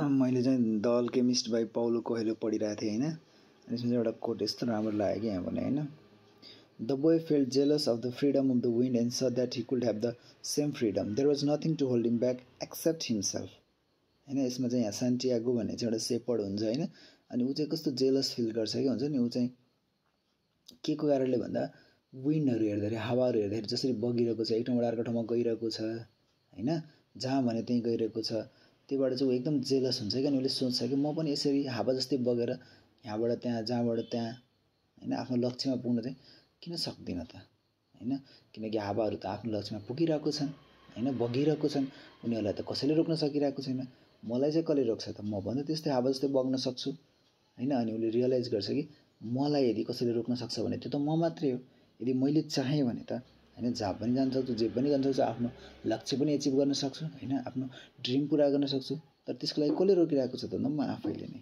मैले चाहिँ the alchemist by Paulo Coelho पढिरहेको थिएँ हैन। यसमा चाहिँ एउटा कोट यस्तो राम्रो लाग्यो कि यहाँ भने हैन। The boy felt jealous of the freedom of the wind and so that he could have the same freedom there was nothing to hold him back except himself हैन। यसमा चाहिँ यहाँ सान्टियागो भन्ने चाहिँ एउटा सेपर्ड हुन्छ हैन। अनि ऊ चाहिँ कस्तो जेलस फिल गर्छ कि हुन्छ नि, ऊ चाहिँ के को कारणले भन्दा विन्डहरू हेर्दाखेरि हावाहरू हेर्दाखेरि जसरी बगिरहेको छ, एक ठाउँबाट अर्को ठाउँमा गइरहेको छ हैन, जहाँ भने त्यहीँ गइरहेको छ, त्योबाट चाहिँ ऊ एकदम जेलस हुन्छ कि। अनि उसले सोच्छ कि म पनि यसरी हावा जस्तै बगेर यहाँबाट त्यहाँ जहाँबाट त्यहाँ हैन आफ्नो लक्ष्यमा पुग्न चाहिँ किन सक्दिनँ त हैन। किनकि हावाहरू त आफ्नो लक्ष्यमा पुगिरहेको छन् हैन, बगिरहेको छन्, उनीहरूलाई त कसैले रोक्न सकिरहेको छैन, मलाई चाहिँ कसले रोक्छ त, म पनि त्यस्तै हावा जस्तै बग्न सक्छु हैन। अनि उसले रियलाइज गर्छ कि मलाई यदि कसैले रोक्न सक्छ भने त्यो त म मात्रै हो। यदि मैले चाहेँ भने त हैन जहाँ पनि जान सक्छु, जे पनि गर्न सक्छु, आफ्नो लक्ष्य पनि एचिभ गर्न सक्छु हैन, आफ्नो ड्रिम पुरा गर्न सक्छु। तर त्यसको लागि कसले रोकिरहेको छ त म आफैले नै।